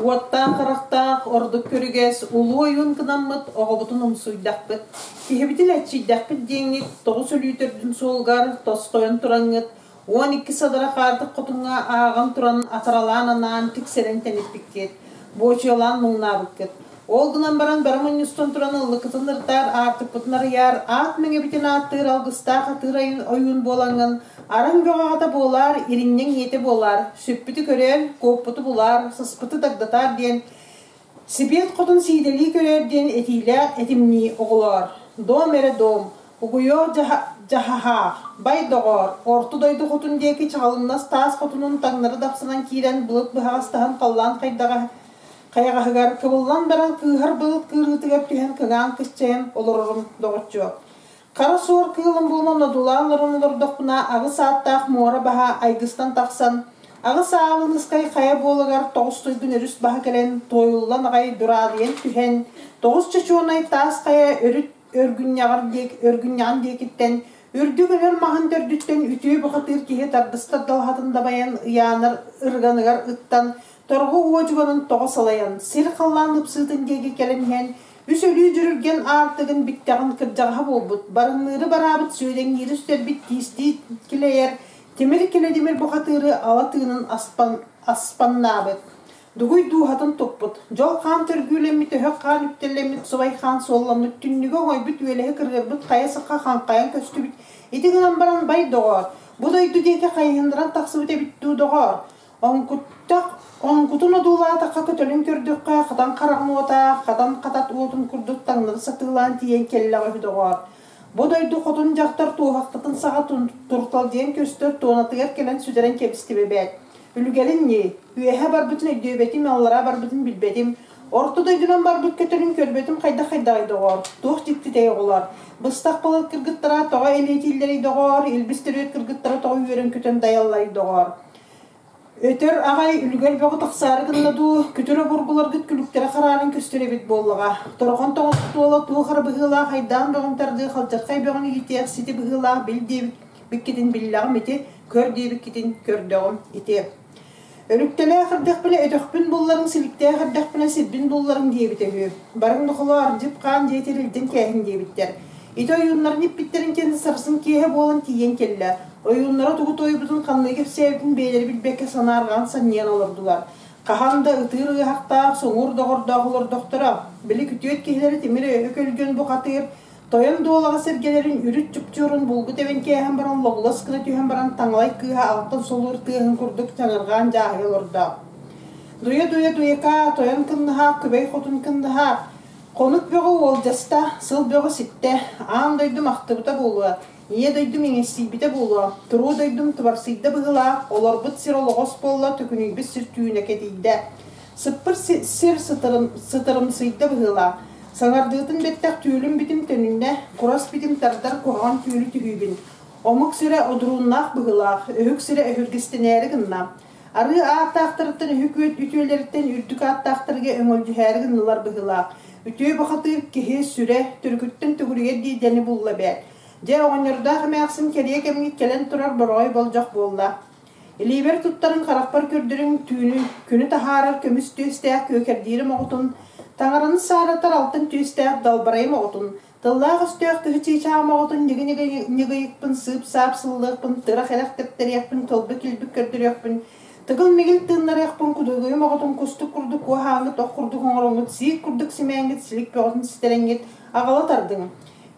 Уоттаах харахтаах, ордук көрүгэс, улуу ойуун гынаммыт оҕобутун умсуйдахпыт, киһибитин эрчийдэхпит диэҥҥит тоҕус өлүү төрдүн суолугар тосхойон тураҥҥыт 12 садара хаардык хотуҥҥа ааҕан туран атаралаан анаан тиксэрэн тэниппиккит, буочуйалаан муҥнаабыккыт. Ол гынан баран бары мунньустан туран ыллыккытын ырытаар, аартыкпытын арыйаар, аат мэҥэбитин ааттыыр алгыстаах атыыр ойуун буолаҥҥын, араҥ бөҕөҕөтө буолаар, иринньэҥ ийэтэ буолаар, сүппүтү көрөөр, куоппуту булаар, сыспыты дагдатаар диэн Сибиэт хотун сиидэлии көрөөр диэн этиилээх этимнии оҕолоор, дом эрэ дом, угуйуох дьаһаһаах, бай доҕоор, орто дойду хотун диэки чаҕылыннас таас хотунун таҥнары дапсынан киирэн былыт быһаҕастаһан халлаан хайдаҕа хайаҕаһыгар кыбыллан баран кыыһар былыт кыырыытыгар түһэн кыҥаан кыччайан олорорум доҕоччуок. Хара суор кыылым буолан одуулаан олорон олордохпуна аҕыс ааттаах муора баһа айгыстан тахсан, аҕыс аалыныскай хайа буолугар тоҕус туйгун өрүс баһа кэлэн туойуллан аҕай дураадыйан түһэн, тоҕус чочуонай таас хайа өрүт өргүнньэҕэр диэки өргүнньэҕин диэкиттэн үрдүк өлөр маһын төрдүттэн үтүө бухатыыр киһи тардыстар далаһатын дабайан ыйаанар ырыганыгар ыттан торҕо уодьуганын тоҕо салайан сир-халлаан ыпсыытын диэки кэлэн иһэн үс өлүү дьүрүлгэн аартыгын биттэҕин кырдьаҕаһа буолбут барынныыры бараабыт сүөдэҥниири сүтэрбит тиистии килэйэр тимир килэдимир бухатыыры ала тыынын аспан аспаннаабыт Дугуй дууһатын туппут, дьол хаан төргүүлэммит, өһөх хаан үктэллэммит, субай хаан суолламмыт, түннүгэ оҥойбут, үөлэһи кыргырбыт хайа сахха хаҥхайан көстүбүт. Ити гынан баран бай доҕоор, бу дойду диэки хайыһыннаран тахсыбыт эбит дуу доҕоор? Оҥкуттах, оҥкутун одуулаатахха көтөлүн көрдөххө, хатан хараҕын уота, хатан хатат уотун курдук таҥнары сатыылаан тиийэн кэллэҕэ үһү доҕоор. Бу дойду хотун дьахтар туоһахтатын саҕа туртал диэн көстөр туонатыгар кэлэн сүтэрэн кэбистим эбээт. Үлүгэрин ньии, үөһэ барбытын өйдөөбөтүм, аллараа барбытын билбэтим. Орто дойдунан барбыт көтөрүн көрбөтүм хайдах-хайдаҕый доҕоор, туох дьиктитэй оҕолоор. Быстах балык кыргыттара тоҕо элиэтииллэрий доҕоор, илбис төрүөт кыргыттара тоҕо үөрэн-көтөн дайалларый доҕоор. Өтөр аҕай үлүгэр бөҕө тахсаары гынна дуу, күтүр обургуларгыт күлүктэрэ хараарын көстөр эбит буоллаҕа. Торҕон тоҥус туола туох эрэ быһыылаах айдаан бөҕүн тардыы халдьархай бөҕүн иитиэх сити быһыылаах бил диэбит биккитин биллэҕим ити, көр диэбиккитин көрдөҕүм ити. Өрүктэлээх эрдэхпинэ өтөхпүн булларыҥ, силиктээх эрдэхпинэ сирбин булларыҥ диэбитэ үһү. Барыҥ нохолоор, дьып-хаан дьиэтигэр илдьэн кээһиҥ диэбиттэр. Ити ойууннарын иппиттэрин кэннэ сарсын киэһэ буолан тиийэн кэллэ. Ойууннара тугу туойбутун, ханныгы кэпсээбитин бэйэлэрэ билбэккэ санаарҕаан санньыйан олордулар. Хаһан да ытыыр ыаһахтаах, соҥуур доҕордоох олордохторо. Били күтүөт киһилэрэ тимир өкөлгөн бухатыыр Тойон дуолаҕа сэргэлэрин үрүт чупчуурун булгу тэбэн кээһэн баран логлос гына түһэн баран таҥалай кыыһа алтан солуур тыаһын курдук чаҥырҕаан дьааһыйа олордо. Дуйа-дуйа дуйакаа, тойон кынныһаах, күбэй хотун кынныһаах, хонук бөҕө уолдьаста, сыл бөҕө ситтэ, аан дойдум ахтыбыта буолуо, ийэ дойдум иҥэстийбитэ буолуо, туруу дойдум тубарсыйда быһыылаах, олорбут сир олоҕос буолла, төкүнүйбүт сир түүнэ кэтийдэ. Сыппыр сир сытырымсыйда быһыылаах, Саҥардыытын бэттэх түүлүм битим төнүннэ, курас битим тардар куһаҕан түүлү түһүүбүн. Омук сирэ одурууннаах быһыылаах, өһүк сирэ өһүргэстэнээри гынна. Арыы ааттаахтарыттан үһүк үөт үтүөлэриттэн үрдүк ааттаахтарга өҥөлдьүһээри гыннылар быһыылаах. Үтүө бухатыыр киһи сүрэ, төрүкүттэн төгүрүйэр диэдэни булла эбээт. Дьэ, оҕонньордоох эмээхсин кэлиэ кэмҥит кэлэн турар бороҕой болдьох буолла. Илиибэр туттарын харахпар көрдөрүҥ, түүнү, күнү таһаарар көмүс түөстээх күөкэрдиирим оҕотун, таҥараны сааратар алтан түөстээх далбарайым оҕотун, тыллаах өстөөх тыһы чыычааҕым оҕотун ньыгы-ньыгыйыкпын, сыып-саап сыллыахпын, тырах-эрэх тэптэриэхпин, тылбы-килбик көрдөрүөхпүн, тыгыл-мигил тыыннарыахпын, кудугуйум оҕотун кустук курдук куоһааҥҥыт, ох курдук оҥороҥҥут, сиик курдук симээҥҥит, силик бөҕөтүн ситэрэҥҥит аҕала тардыҥ.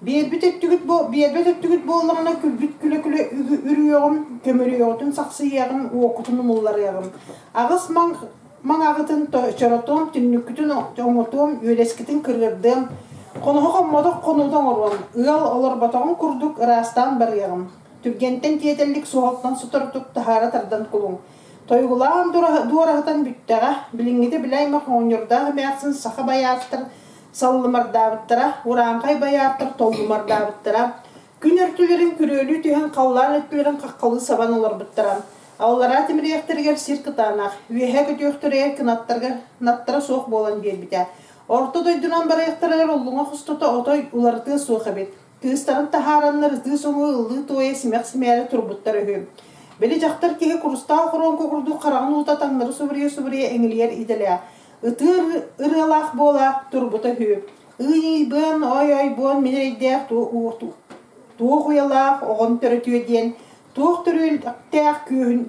Биэрбит өттүгүт бу биэрбэт өттүгүт буоллаҕына күлбүт күлэ-күлэ үрүөҕүм, көмүрүөҕүтүн сахсыйыаҕым, уоккутун умулларыаҕым. Аҕыс маҥ маҥаҕытын чоротуом, түннүккүтүн оҥотуом, үөлэскитин кырыырдыам, хоноһо хоммотох хонуута оҥоруом, ыал олорботоҕун курдук ыраастаан барыаҕым. Түргэнтэн тиэтэллик суһалтан соторутук таһаара тардан кулуҥ. Тойугулаан дуораһытан бүттэҕэ, билиҥҥитэ били аймах оҕонньордоох эмээхсин саха байааттар саллымардаабыттара, урааҥхай байааттар толлумардаабыттара, күн өртүлэрин күрүөлүү түһэн халлаан өттүлэрин хаххалыы сабан олорбуттара. Аллараа тимириэхтэригэр сир кытаанах, үөһэ көтүөхтэригэр кынаттарыгар наттара суох буолан биэрбитэ. Орто дойдунан барыахтарыгар уллуҥах устата отой уларытыа суох эбит. Кыыстарын таһаараннар ытыы-соҥуу ыллыы-туойа симэх-симээри турбуттар үһү. Били дьахтар киһи курустаал хоруоҥка курдук хараҕын уута таҥнары субуруйа-субуруйа эҥилийэр идэлээх. Ытыыр ырыалаах буола турбута үһү. Ый-ыйбын, ой-ойбун мин эрэйдээх туох уйалаах оҕон төрөтүө диэн, туох төрүөттээх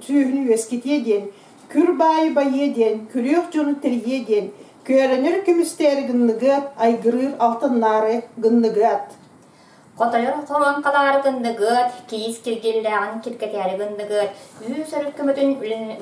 сүөһүнү үөскэтиэ диэн, күр баайы байыа диэн, күрүөх дьону тэрийиэ диэн, көөрөнөр көмүстээри гынныгыат, айгырыыр алтыннаары гынныгыат. Хотойор хоруоҥкалаары гынныгыат, киис киргиллээҕин киргэтээри гынныгыат, үүс өрүт көмөтүн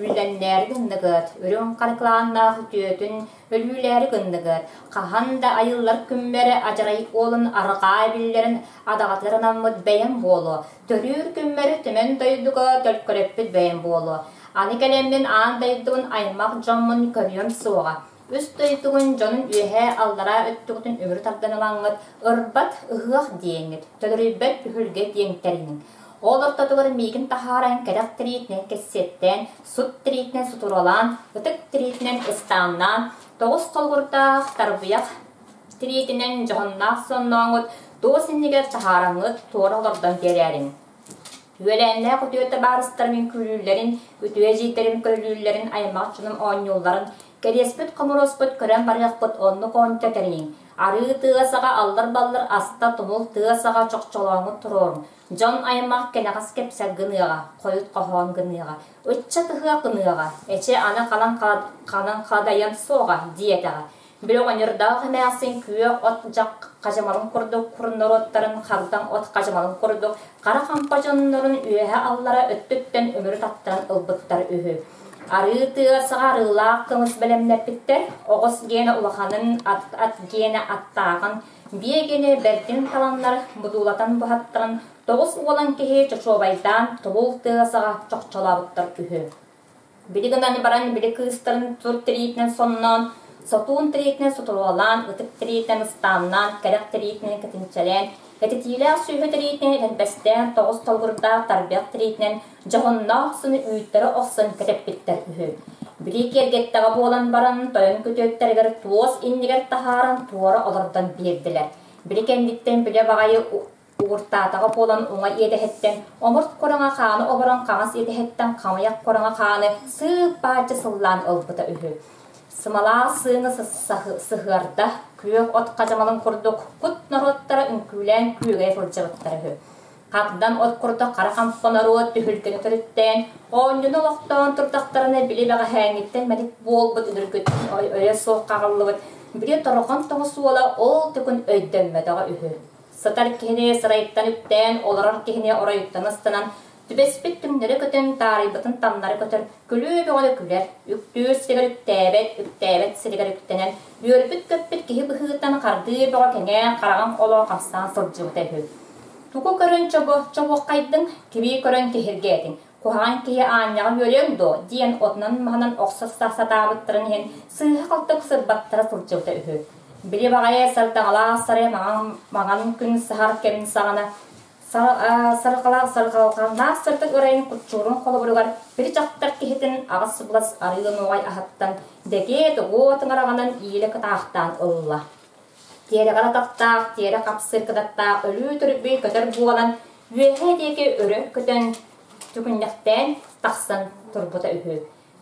үллэннээри гынныгыат, үрүҥ харыкылааннаах үтүөтүн өлүүлээри гынныгыат, хаһан да айыллар күммэр адьарай уолун арҕаа эбиллэрин адаҕатыгар анаммыт бэйэм буолуо, төрүүр күммэр түмэн дойдуга төлкөлөппүт бэйэм буолуо. Аны кэлэммин аан дойдубун аймах дьоммун көрүөм суоҕа, Үс дойдугун дьонун үөһээ-аллараа өттүгүтүн үмүрү тардан ылаҥҥыт, ырбат ыһыах диэҥҥит, төлөрүйбэт түһүлгэ диэн тэриниҥ. Ол ортотугар миигин таһааран кэрэх тириитинэн кэссиэттээн, сут тириитинэн сутуралаан, ытык тириитинэн ыстааннаан, тоҕус холугурдаах тарбыйах тириитинэн дьоһуннаах соннооҥҥут туос иннигэр таһаараҥҥыт туора олордон биэрээриҥ. Үөлээннээх үтүө табаарыстарым үҥкүүлүүллэрин, үтүө эдьиийдэрим көрүлүүллэрин, аймах дьонум оонньуулларын, кэриэспит хомуруоспут көрөн барыахпыт оннук оонньута тэрийиҥ. Арыы тыа саҕа аллар-баллар аста тумул тыа саҕа чохчолооҥҥут туруоруҥ. Дьон аймах кэнэҕэс кэпсэл гыныаҕа, хойут хоһоон гыныаҕа, ыччат ыһыах гыныаҕа, эчи аны ханан ханан хадайан суоҕа диэтэҕэ. Били оҕонньордоох эмээхсин күөх от дьах хадьамалын курдук кур норуоттарын хардаҥ от хадьамалын курдук хара хампа дьоннорун үөһэ-аллара өттүттэн үмүрү таттаран ылбыттар үһү. Арыы тыа саҕа арыылаах кымыс бэлэмнэппиттэр, оҕус гиэнэ улаханын, ат ат гиэнэ аттааҕын, биэ гиэнэ бэрдин таланнар будуулатан буһаттаран тоҕус уолан киһи чочуобайдаан тобул тыа саҕа чохчолообуттар үһү. Били гынан баран били кыыстарын тур тириитинэн сонноон, сотуун тириитинэн сутуруолаан, ытык тириитинэн ыстааннаан, кэрэх тириитинэн кэтинчэлээн, этитиилээх сүөһү тириитинэн элбэстээн, тоҕус толгурдаах тарбыйах тириитинэн дьоһуннаах охсуну үүттэрэ охсон кэтэппиттэр үһү. Били киэргэттэҕэ буолан баран, тойон күтүөттэригэр туос иннигэр таһааран туора олордон биэрдилэр. Били кэнниттэн билэ баҕайы Угуртаатаҕа буолан уҥа иэдэһиттэн омурт кураҥа хааны оборон хаҥас иэдэһиттэн хамыйах кураҥа хааны сыып-бааччы сыллаан ылбыта үһү. Сымалаах сыыҥы сыһыарда, күөх от хадьамалын курдук кут норуоттара үҥкүүлээн күөгэй сылдьыбыттара үһү. Хагдан от курдук хара хампа норуот түһүлгэни төрүттээн, оонньууну олохтоон турдахтарына били бэҕэһээҥҥиттэн мэлик буолбут үнүргүттэн өйө суох хаҕыллыбыт били торҕон тоҕус уола ол түгүн өйдөммөтөҕө үһү. Сытар киһини сырайыттан үктээн, олорор киһини оройуттан ыстанан, түбэспит түҥнэри көтөн, таарыйбытын таҥнары көтөр, күлүү бөҕөнү күлэр, үктүүр сиригэр үктээбэт, үктээбэт сиригэр үктэнэн, үөрбүт-көппүт киһи быһыытынан хардыы бөҕө кэҥээн, хараҕын холоо хамсаан сылдьыбыта үһү. Тугу көрөн чобуоххайдыҥ, кими көрөн киһиргээтиҥ, куһаҕан киһи аанньаҕа үөрүөҥ дуо диэн отунан-маһынан охсо сатаабыттарын иһин сыыһа-халты сырбаттара сылдьыбыта үһү. Били баҕайы сардаҥалаах сарай маҥан, маҥан күн саһар кэмин саҕана сарҕалаах сарҕалҕаннаах сырдык ырайын куччуурун холобуругар били дьахтар киһитин аҕыс былас арыы нуоҕай аһыттан дэгиэ тугу тыҥыраҕынан иилэ кытаахтаан ылла. Тиэрэҕэр атахтаах, тиэрэ хапсыр кынаттаах өлүү төрүбүй көтөр буолан үөһэ диэки өрө көтөн түгүнньэхтээн тахсан турбута үһү.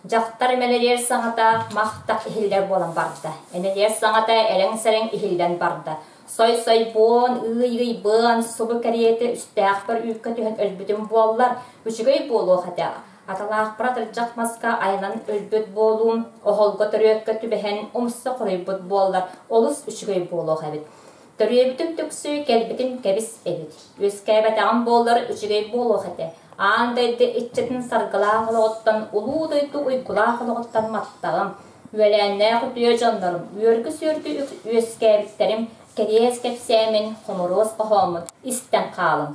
Дьахтар мэлэлиэр саҥата мах-тах иһиллэр буолан барда. Энэлиэр саҥата эрэҥ-сэрэҥ иһиллэн барда. Сой-сой буон, ый-ый быан, субу кэриэтэ үстээхпэр үүккэ түһэн өлбүтүм буоллар, үчүгэй буолуох этэ. Аталаахпар атырдьах маска айанан өлбүт буолуум, оһолго төрүөккэ түбэһэн умса хоруйбут буоллар, олус үчүгэй буолуох эбит. Төрүөбүтүм түксү, кэлбитим кэбис эбит. Үөскээбэтэҕим буоллар үчүгэй буолуох этэ. Аан дойду иччитин саргылаах олоҕуттан, улуу дойду уйгулаах олоҕуттан маттаҕым. Үөлээннээх үтүө дьоннорум, үөргү-сүөргү үөскээбиттэрим, кэриэс кэпсээмин, хомуруос хоһооммун истэн хаалыҥ.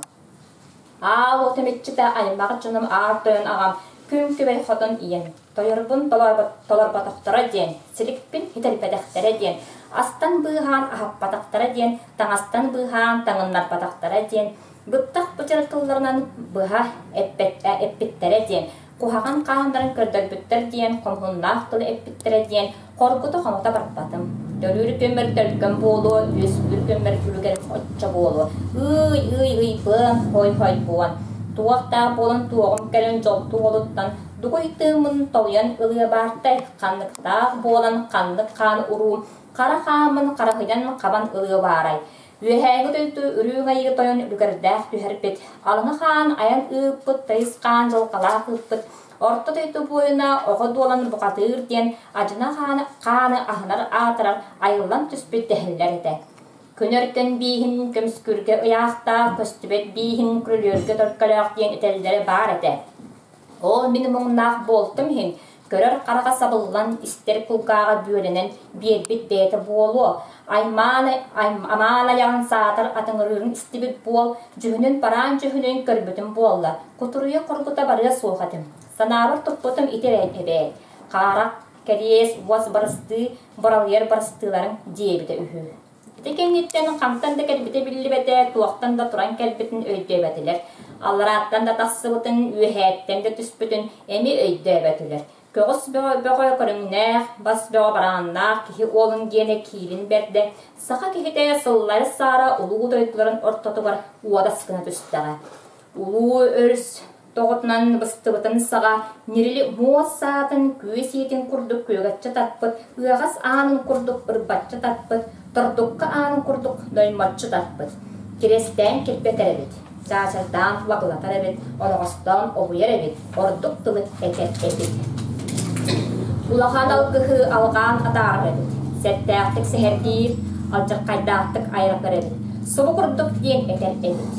Аал уотум иччитэ аймах дьонум аар тойон аҕам, күн күбэй хотун ийэм, тойорбун толорботохторо диэн, силикпин хитэрбэтэхтэрэ диэн, астан быыһаан аһаппатахтара диэн, таҥастан быыһаан таҥыннарбатахтара диэн, быттах быдьар тылларынан быһа эппиттэрэ диэн, куһаҕан хааннарын көрдөрбүттэр диэн, хомуһуннаах тылы эппиттэрэ диэн, хоргута-хомото барбатым. Төрүүр күммэр төлкөм буолуо, үөскүүр күммэр үлүгэр оччо буолуо. Ый-ый-ый быан, хой-хой буон. Туохтаах буолан туоҕум кэлэн дьолтуу олуттан, Дугуй тыыммын толуйан ылыа баартай, ханныктаах буолан ханнык хаан уруум, хара хааммын хараһыйан хабан ылыа баарай. Үөһээҥи дойду үрүҥ айыы тойон үлүгэрдээх түһэрбит, алыҥа хаан айан ыыппыт, тыйыс хаан дьылҕалаах ыыппыт, орто дойду буойуна оҕо дуолан бухатыыр диэн адьына хааны аһынар аатырар айыллан түспүт дэһэллэр этэ. Күн өркөн бииһин көмүскүүргэ ыйаахтаах, көстүбэт бииһин күрүлүөргэ төлкөлөөх диэн этэллэрэ баар этэ. Ол мин муҥнаах буолтум иһин, көрөр хараҕа сабыллан, истэр кулгааҕа бүөлэнэн биэрбит бэйэтэ буолуо, аймаан амаан айаҕын саатар атыҥырыырын истибит буол, дьүһүнүн бараан дьүһүнүн көрбүтүм буолла, кутуруйа хоргута барыа суох этим. Санаабар туппутум ити эбээт, хаарах, кэриэс, уос барыстыы, быралыйар барыстыыларыҥ диэбитэ үһү. Ити кэнниттэн хантан да кэлбитэ биллибэтэ, туохтан да туран кэлбитин өйдөөбөтүлэр. Алларааттан да тахсыбытын, үөһээттэн да түспүтүн эмиэ өйдөөбөтүлэр. Көҕүс бөҕө бөҕө көрүҥнээх, бас бөҕө барааннаах киһи уолун диэнэ киирин бэрдэ, саха киһитэ сыллары саара улуу дойдуларын ортотугар уодас гына түстэҕэ. Улуу өрүс тоҕотунан быстыбытын саҕа ньирили муос саатын күөс иитин курдук күөгэччи тарпыт, ыаҕас аанын курдук ырбаччы тарпыт, тордукка аанын курдук ноймоччу тарпыт. Кириэстээн кирбэтэр эбит, чаачардаан лабылатар эбит, оноҕостоон обуйар эбит, ордук тылы этэр эбит. Улахан алгыһы алҕаан атаарар эбит, сэттээхтик сэһэргиир, алдьархайдаахтык айратар эбит, субу курдук диэн этэр эбит.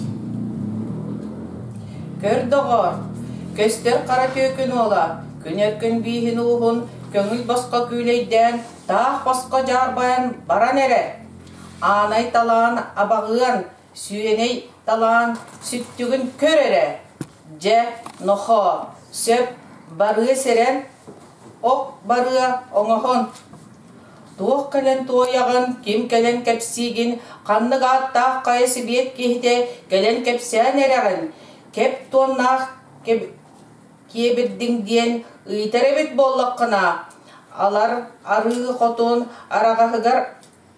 Көр доҕоор, көстөр хара түөкүн уола, күн өркөн бииһин ууһун көҥүл босхо күүлэйдээн, таах босхо дьаарбайан баран эрэ. Аанай талаан абаҕыан, сүйэнэй талаан сүттүгүн көр эрэ. Дьэ, нохоо, сөп, барыа сэрэн, ок барыа оҥоһун. Туох кэлэн туойаҕын, ким кэлэн кэпсиигин, ханнык ааттаах хайа сибиэт киһитэ кэлэн кэпсээн эрэҕин, кэп туоннаах киэбирдиҥ диэн ыйытар эбит буоллаххына, алар арыы хотун араҕаһыгар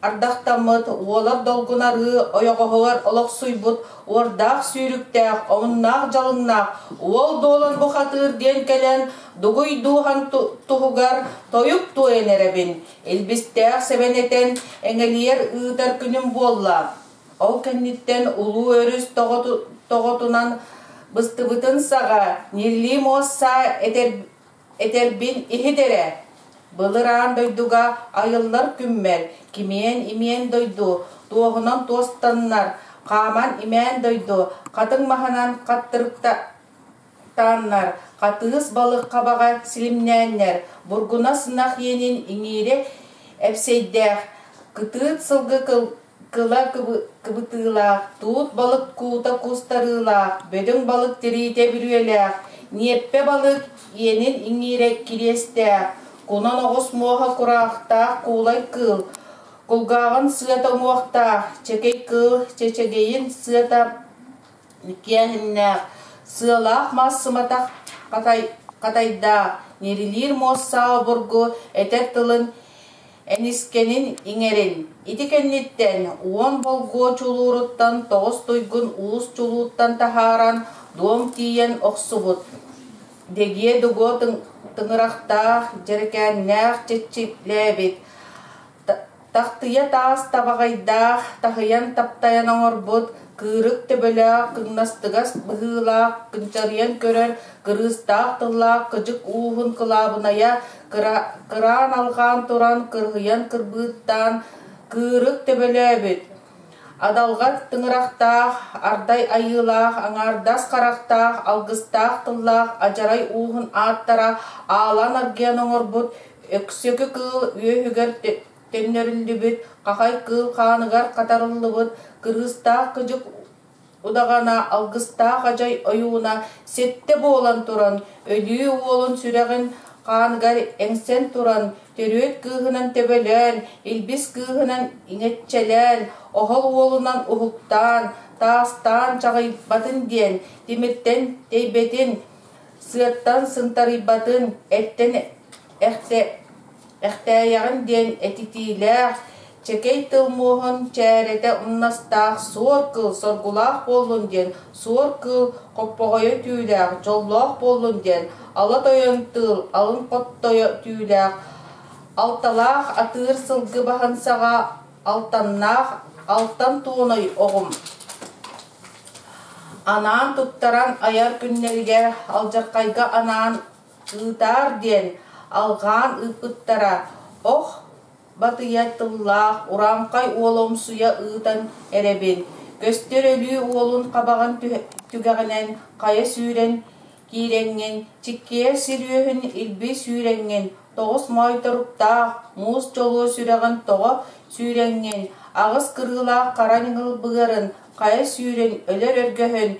Ардахтаммыт, уолар долгун арыы ойоҕоһугар олохсуйбут уордаах сүүрүктээх, омуннаах-дьалыҥнаах уол дуолан бухатыыр диэн кэлэн, дугуй дууһан туһугар тойук туойан эрэбин, илбистээх сэбэн этэн, эҥэлийэр ыытар күнүм буолла. Ол кэнниттэн улуу өрүс тоҕотунан быстыбытын саҕа, ньиллии муос саа этэрбин иһит эрэ. Былыр аан дойдуга айыллар күммэр, кимиэн-имиэн дойду, туоһунан туостаннар, хааман имээн дойду, хатыҥ маһынан хаттырыктааннар, хатыыс балык хабаҕа силимнээннэр, бургунас ынах иэнин иҥиирэ эпсэйдээх, кытыыт сылгы кыла кыбытыылаах, туут балык куута кустарыылаах, бөдөҥ балык тириитэ бүрүөлээх, ньиэппэ балык иэнин иҥиирэ кириэстээх, кунан оҕус муоһа кураахтаах куулай кыыл, кулгааҕын сыата уҥуохтаах, чэкэй кыыл чэчэгэйин сыата иккиэһиннээх, сыалаах мас сыматах хатайдаах, ньирилиир муос саа обургу этэр тылын Энискэнин иҥэрин, ити кэнниттэн уон болгуо чулууруттан тоҕус туйгун уус чулууттан таһааран дуом тиийэн охсубут, дэгиэ дугуо тыҥырахтаах, дьэрэкээннээх чэччилээбит, тахтыйа таас табаҕайдаах, таһыйан таптайан оҥорбут, кыырык төбөлөөх, кыҥнастыгас быһыылаах, кынчарыйан көрөр, кырыыстаах тыллаах кыдьык ууһун кылаабынайа кыраан алҕаан туран кырыһыйан кырбыыттаан кыырык төбөлөөбүт, адалҕат тыҥырахтаах, ардай айыылаах, аҥаардас харахтаах, алгыстаах тыллаах адьарай ууһун ааттара аалан аргыйан оҥорбут өксөкү кыыл үөһүгэр төннөрүллүбүт, хахай кыыл хааныгар хатарыллыбыт кырыыстаах кыдьык удаҕана алгыстаах адьай ойууна сэттэ буолан туран өлүү уолун сүрэҕин хааныгар эҥсэн туран төрүөт кыыһынан төбөлөөн, илбис кыыһынан иҥэччэлээн, оһол уолунан уһуктаан, таастаан чаҕыйбатын диэн, тимиртэн тэйбэтин, сыаттан сынтарыйбатын, эттэн эхтээйэҕин диэн этитиилээх, Чэкэй тыл муоһун чээрэтэ умнастаах суор кыыл соргулаах буоллун диэн, суор кыыл хоппоҕойо түүлээх, дьоллоох буоллун диэн, ала тойон тыыл алын хоттойо түүлээх, алталаах атыыр сылгы баһын саҕа алтаннаах алтан туонай оҕум анаан туттаран айар күннэригэр алдьархайга анаан ыытаар диэн алҕаан ыыппыттара ох батыйа тыллаах урааҥхай уолумсуйа ыытан эрэбин көстөр өлүү уолун хабаҕын түгэҕинэн хайа сүүрэн киирэҥҥин чиккиэр сир үөһүн илби сүүрэҥҥин тоҕус моойторуктаах муус дьолуо сүрэҕин тоҕо сүүрэҥҥин аҕыс кырыылаах хара ньыгыл быарын хайа сүүрэн өлөр өргөһүн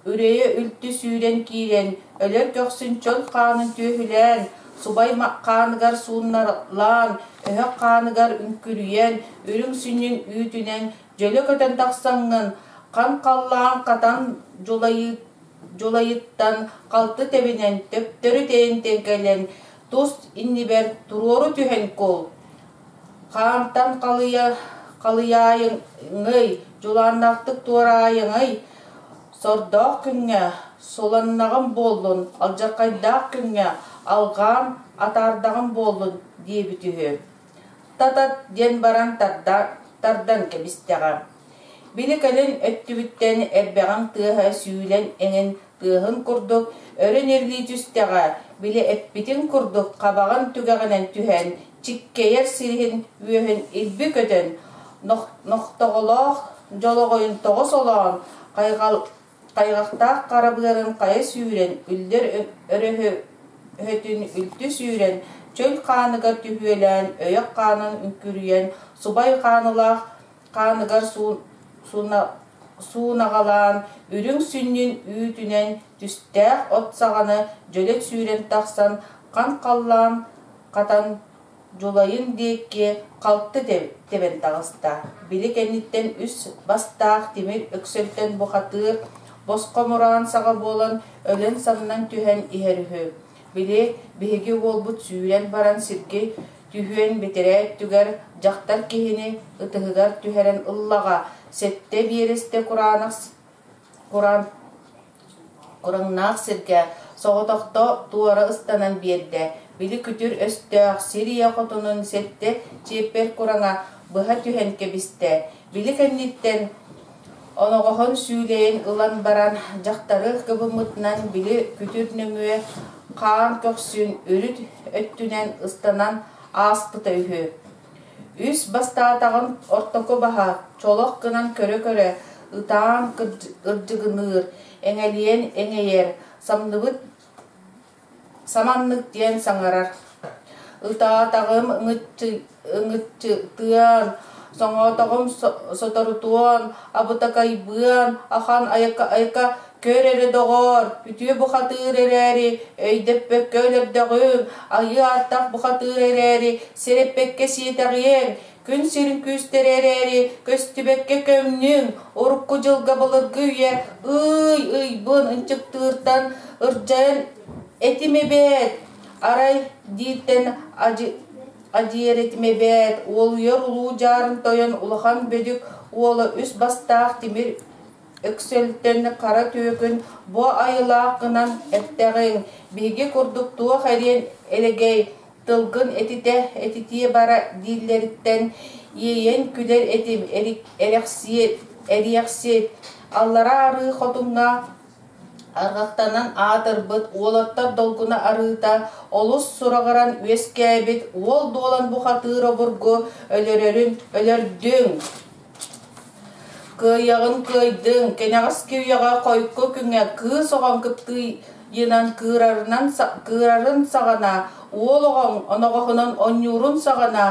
Үрэйэ үлтү сүүрэн киирэн, өлөр көхсүн чөл хаанын түөһүлээн, субай хааныгар сууннарлаан, өһөх хааныгар үҥкүрүйэн, үрүҥ сүнньүн үүтүнэн дьөлө көтөн тахсаҥҥын, хан халлаан хатан дьулайыттан халты тэбинэн, төптөрү тэйэн кэлэн, тус иннибэр туруору түһэн кул. Хаантан халыйа халыйаайыҥый, дьулааннаахтык туораайыҥый, сордоох күҥҥэ суланнаҕым буоллун, алдьархайдаах күҥҥэ алҕаан атаардаҕым буоллун диэбит үһү. Татат диэн баран тардан кэбистэҕэ. Били кэлин өттүбүттэн эрбэҕиҥ тыаһа сүүлэн эҥин тыаһын курдук өрө ньирилии түстэҕэ, били эппитин курдук хабаҕын түгэҕинэн түһэн, чиккэйэр сириһин үөһүн илби көтөн, нохтоҕолоох дьолоҕойун тоҕо солоон, хайҕахтаах хара быарын хайа сүүрэн, үллэр өрөһөтүн үлтү сүүрэн, чөл хааныгар түһүөлээн, өйөх хаанын үҥкүрүйэн, субай хаанылаах хааныгар суунаҕалаан, үрүҥ сүнньүн үүтүнэн түстээх от саҕаны дьөлө сүүрэн тахсан, хан халлаан хатан дьулайын диэки халты тэбэн таҕыста. Били кэнниттэн үс бастаах тимир өксөлтөн бухатыыр босхо мураан саҕа буолан өлөн самнан түһэн иһэр үһү. Били биһиги уолбут сүүрэн баран сиргэ түһүөн бэтэрээ өттүгэр дьахтар киһини ытыһыгар түһэрэн ыллаҕа, сэттэ биэрэстэ кураанах кураан кураҥнаах сиргэ соҕотохто туора ыстанан биэрдэ, били күтүр өстөөх сир ийэ хотунун сэттэ чиэппэр кураҥа быһа түһэн кэбистэ, били кэнниттэн оноҕоһун сүүлэйин ылан баран дьахтары кыбыммытынан били күтүр нөҥүө хаан көхсүн үрүт өттүнэн ыстанан ааспыта үһү. Үс бастаатаҕын ортоку баһа чолох гынан көрө-көрө ытаан ырдьыгыныыр, эҥэлийэн эҥэйэр, самныбыт саманнык диэн саҥарар. Ытаатаҕым ыҥыччытыан, соҥоотоҕум соторутуон, абытакайбыан, ахан айка көр эрэ доҕоор, үтүө бухатыыр эрээри, өйдөппөккө өлөрдөҕүм, айыы ааттаах бухатыыр эрээри, сэрэппэккэ сиэтэҕиэҥ, күн сирин күүстэрэ эрээри, көстүбэккэ көмнүҥ, урукку дьылга былыргы үйэ ый ыйбын ынчыктыыртан ырдьайан этим эбээт, арай дииртэн адьыйар этим эбээт, уолуйар улуу дьаарын тойон улахан бөдүк уола үс бастаах тимир өксөлтөн хара түөкүн бу айылаах гынан эттэҕиҥ, биһиги курдук туох эриэн элэгэй тылгын этитэ этитиэ бара дииллэриттэн иэйэн күлэр этим эриэхсиэт аллараа арыы хотуҥҥа арҕахтанан аатырбыт уолаттар долгуна арыыта олус сураҕыран үөскээбит уол дуолан бухатыыр обургу өлөрөрүн өлөрдүҥ Кыайаҕын кыайдыҥ, кэнэҕэски үйэҕэ хойукку күҥҥэ кыыс оҕоҥ кыптыыйынан кыырарын саҕана, уол оҕоҥ оноҕоһунан онньуурун саҕана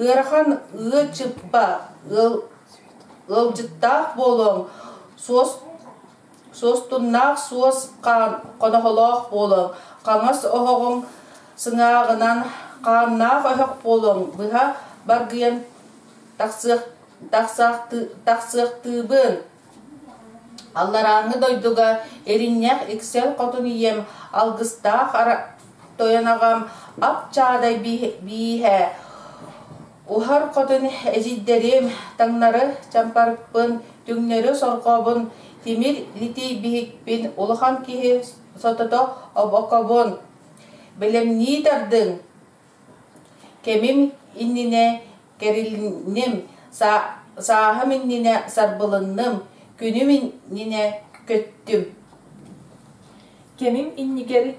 ыарахан ыа чыппа ыалдьыттаах буолуоҥ, суос суостуннаах суос хаан хоноһолоох буолуоҥ, хаҥас оһоҕуҥ сыҥааҕынан хааннаах өһөх буолуоҥ, быһа баргыйан Тахсыахтыыбын Алларааҥҥы дойдуга Иринньэх иксэл хотун ийэм алгыстаах тойон аҕам ап чаадай бииһэ. Уһар хотун эдьиийдэрим таҥнары чампарыкпын, түҥнэри сорҕобун, тимир литий биһикпин, улахан киһи сотото обокобун бэлэмнии тардыҥ, кэмим иннинэ кэрилинним, сааһым иннинэ сарбылынным, күнүм иннинэ көттүм. Кэмим иннигэр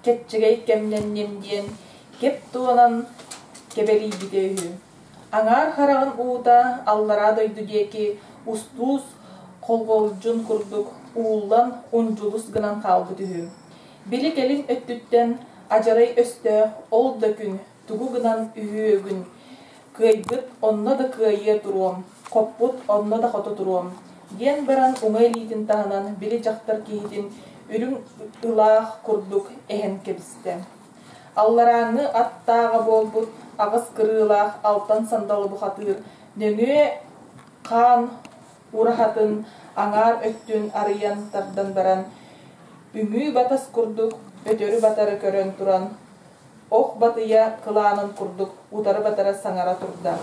кэччэгэй кэмнэнним диэн кэп туонан кэбэрийбитэ үһү. Аҥаар хараҕын уута аллараа дойду диэки устуус холҕолдьун курдук ууллан ундьулус гынан хаалбыт үһү. Били кэлин өттүттэн адьарай өстөөх ол да күн тугу гынан үһүөгүн кыайбыт онно да кыайыа туруом, хоппут онно да хото туруом диэн баран уҥа илиитин таһынан били дьахтар киһитин үрүҥ ылаах курдук эһэн кэбистэ. Алларааҥҥы аттааҕа буолбут аҕыс кырыылаах алтан сандалы бухатыыр нөҥүө хаан ураһатын аҥаар өттүн арыйан тардан баран үҥүү-батас курдук өтөрү-батары көрөн туран ох батыйа кылаанын курдук утары-батары саҥара турда.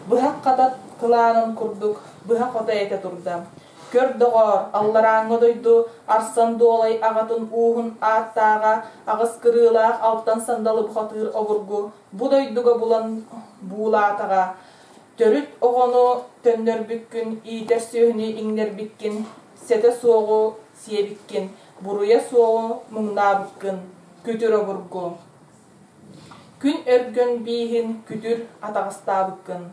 Быһах хата кылаанын курдук быһа-хото этэ турда. Көр доҕоор, алларааҥҥы дойду Арсан Дуолай аҕатын ууһун ааттааҕа аҕыс кырыылаах алтан сандалы бухатыыр обургу бу дойдуга булан буулаатаҕа. Төрүт оҕону төннөрбүккүн, иитэр сүөһүнү иҥнэрбиккин, сэтэ суоҕу сиэбиккин, буруйа суоҕу муҥнаабыккын, күтүр обургу. Күн өргөн бииһин күтүр атаҕастаабыккын.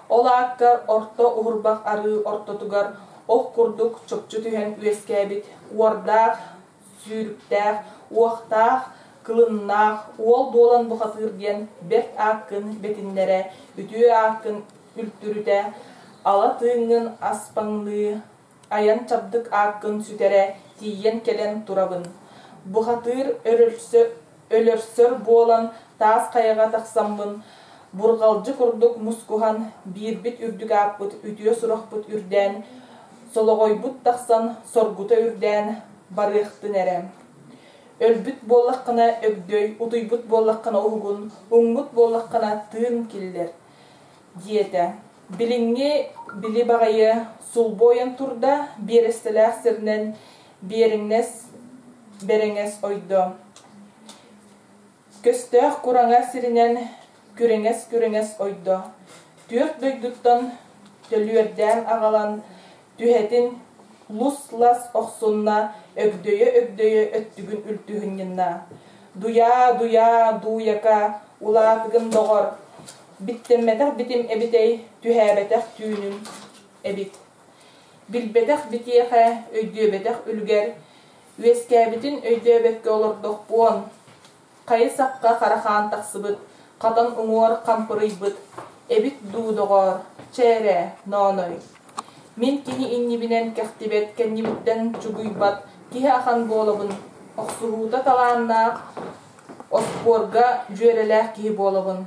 Ол ааккар орто уһурбах арыы ортотугар ох курдук чопчу түһэн үөскээбит уордаах, сүүрүктээх, уохтаах, кылыннаах уол дуолан бухатыыр диэн бэрт ааккын бэтиннэрэ, үтүө ааккын үлтүрүтэ, ала тыыҥҥын аспаҥныы, айан чабдык ааккын сүтэрэ тиийэн кэлэн турабын. Бухатыыр өлөрсөр буолан таас хайаҕа тахсаммын, бурҕалдьы курдук мускуһан, биирбит үрдүк ааппыт үтүө сурахпыт үрдээн, солоҕойбут тахсан соргута үрдээн барыахтын эрэ. Өлбүт буоллаххына өгдөй, утуйбут буоллаххына уһугун, уҥмут буоллаххына тыын киллэр диэтэ. Билиҥҥи били баҕайы сулбу ойон турда, биэрэстэлээх сиринэн биэриҥнэс бэрэҥэс ойдо. Көстөөх кураҥа сиринэн күрэҥэс-күрэҥэс ойдо. Түөрт дойдуттан төлүөрдээн аҕалан түһэтин лус-лас охсунна, өгдөйө-өгдөйө өттүгүн үлтүһүнньүнна. Дуйаа, дуйаа, дууйака, улаатыгын доҕор, биттэммэтэх битим эбитэй, түһээбэтэх түүнүм эбит. Билбэтэх битиэхэ, өйдүөбэтэх үлүгэр, үөскээбитин өйдөөбөккө олордохпуон. Хайы-сахха хара хаан тахсыбыт, хатан уҥуор хампырыйбыт эбит дуу, доҕоор, чэ эрэ, нооной. Мин кини иннибинэн кэхтибэт, кэннибиттэн чугуйбат киһи ахан буолабын, охсуһуута талааннаах, оспуорга дьүөрэлээх киһи буолабын.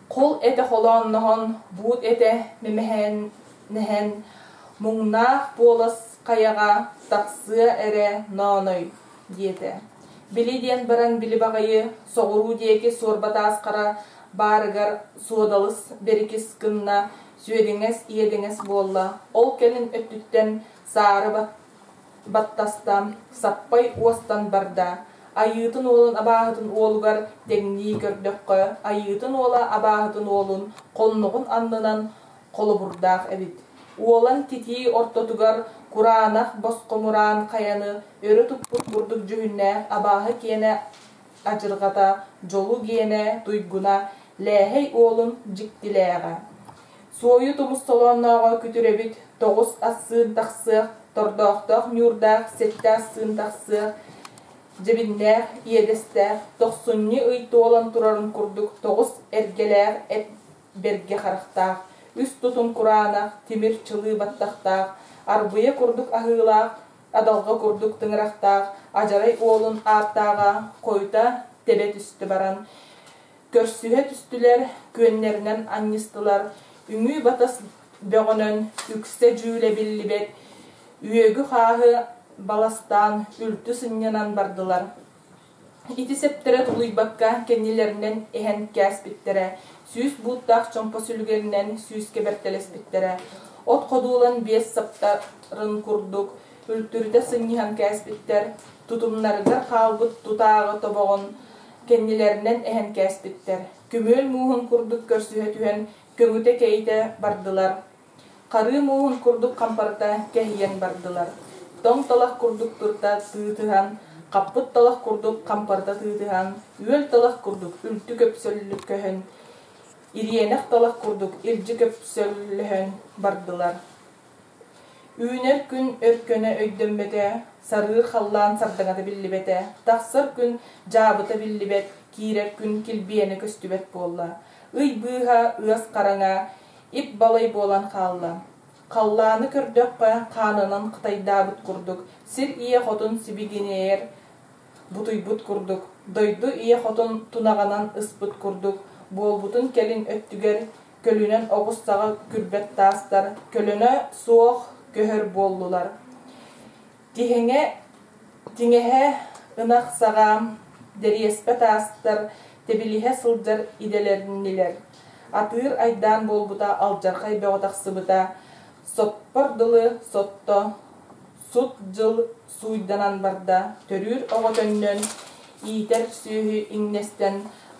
Кул этэ холоонноһон, буут этэ мэмэһээннэһэн, муҥнаах буолас хайаҕа тахсыа эрэ нооной диэтэ. Били диэн баран били баҕайы соҕуруу диэки суорба таас хара баарыгар суодалыс бэрикис гынна, сүөдэҥэс иэдэҥэс буолла. Ол кэлин өттүттэн саары баттаста, саппай уостан барда. Айыытын уолун абааһытын уолугар тэҥнии көрдөххө, айыытын уола абааһытын уолун хонноҕун аннынан холобурдаах эбит. Уолан титии ортотугар кураанах босхомураан хайаны өрө туппут курдук дьүһүннээх абааһы киэнэ адьырҕата, дьолу гиэнэ туйгуна Лээһэй уолун дьиктилээҕэ. Суойу тумус солооннооҕо күтүрэбит тоҕус ассыын тахсыах, тордоохтоох ньуурдаах сэттэ ассыын тахсыах, дьэбиннээх, иэдэстээх, тохсунньу ый туолан турарын курдук тоҕус эргэлээх эт бэргэ харахтаах, үс тутум кураанах, тимир чылыы баттахтаах, арбыйа курдук аһыылаах, адалҕа курдук тыҥырахтаах адьарай уолун ааттааҕа хойута тэбэ түстэ баран, Көрсүһэ түстүлэр, күөннэринэн анньыстылар, үҥүү-батас бөҕөнөн үксэ дьүүлэ биллибэт үөгү-хааһы баластаан үлтү сынньанан бардылар. Ити сэптэрэ тулуйбакка кэннилэринэн иһэн кээспиттэрэ, сүүс бууттаах чомпо сүлүгэринэн сүүскэ бэртэлэспиттэрэ, от ходуулан биэс саптарын курдук үлтүрүтэ сынньыһан кээспиттэр, тутумнарыгар хаалбыт тутааҕы тобоҕун кэннилэринэн эһэн кээспиттэр, көмүөл мууһун курдук көрсүһэ түһэн көҥүтэ кэйитэ бардылар. Харыы мууһун курдук хампарыта кэһийэн бардылар, тоҥ талах курдук турта тыытыһан, хаппыт талах курдук хампарыта тыытыһан, үөл талах курдук үлтү көпсөллөһөн, ириэнэх талах курдук илдьи көпсөллөһөн бардылар. Үүнэр күн өркөнө өйдөммөтө, сарыыр халлаан сардаҥата биллибэтэ, тахсар күн дьаабыта биллибэт, киирэр күн килбиэнэ көстүбэт буолла. Ый быыһа ыас хараҥа, Ип-балай буолан хаалла. Халлааны көрдөххө, хаанынан хатайдаабыт курдук, сир ийэ хотун сибигинэйэр бутуйбут курдук, дойду ийэ хотун тунаҕынан ыспыт курдук буолбутун кэлин өттүгэр көлүнэн оҕус саҕа күрбэт таастар көлөнө суох көһөр буоллулар. Тиһэҥэ тиҥэһэ ынах саҕа дэриэспэ таастар тэбилиһэ сылдьар идэлэннилэр. Атыыр айдаан буолбута алдьархай бөҕө тахсыбыта, соппор дылы сотто, сут дьыл сууйданан барда, төрүүр оҕо төннөн, иитэр сүөһү иҥнэстэн,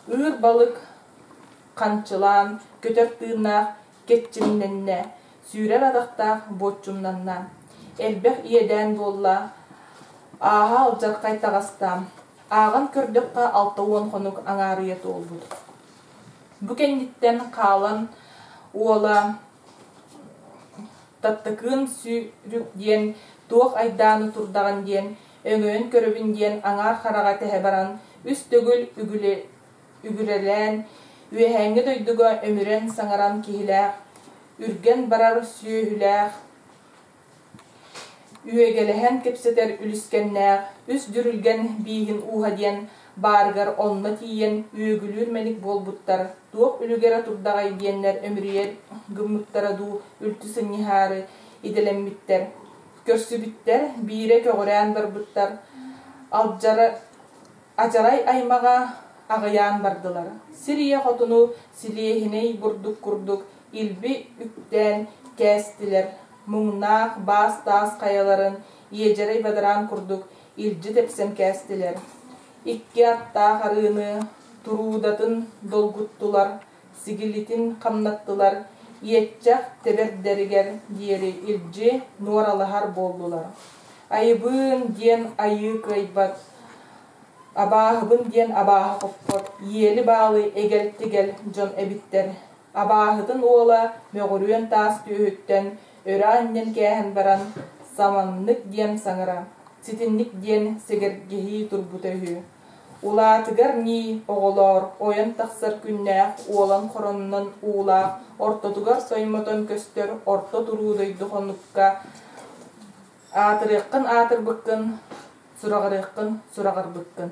ыыр балык ханчылаан, көтөр тыыннаах кэччимнэннэ, сүүрэр атахтаах буоччумнанна, элбэх иэдээн буолла, ааһа алдьархай таҕыста, ааҕан көрдөххө 60 хонук аҥаарыйа туолбут. Бу кэнниттэн хаалан уола Таттыкыын Сүүрүк диэн туох айдааны турдаҕын диэн, өҥөйөн көрөбүн диэн аҥаар хараҕа тэһэ баран, үс төгүл үгүрэлээн, үөһээҥҥи дойдуга өмүрэн саҥаран киһилээх, үргэн барар сүөһүлээх, үөгэлэһэн кэпсэтэр үлүскэннээх, үс дьүрүлгэн бииһин ууһа диэн баарыгар онно тиийэн үөгүлүүр мэник буолбуттар, туох үлүгэрэ турдаҕай диэннэр өмүрүйэр гыммыттара дуу, үлтү сынньыһаары идэлэммиттэр. Көрсүбүттэр, биирэ көҕүрээн барбыттар, алдьара Адьарай аймаҕа аҕыйаан бардылар, сир ийэ хотуну силиэһинэй бурдук курдук илби үктээн кээстилэр, муҥнаах баас-таас хайаларын иэдьэрэй бадараан курдук илдьи тэпсэн кээстилэр, икки аттаах арыыны туруудатын долгуттулар, сигилитин хамнаттылар, иэччэх тэбэрдэригэр диэри илдьи нуоралаһар буоллулар. Айыбыын диэн айыы кыайбат, абааһыбын диэн абааһы хоппот, иэли-баалы эгэл-тигэл дьон эбиттэр. Абааһытын уола мөҕүрүөн таас түөһүттэн өрө анньан кээһэн баран саманнык диэн саҥара, ситинник диэн сэгэргэһии турбута үһү. Улаатыгар нии, оҕолоор, ойон тахсар күннээх, уолан хоронунан уулаах, ортотугар соймотон көстөр орто туруу дойду хонукка аатырыаххын аатырбыккын, сураҕырыаххын сураҕырбыккын.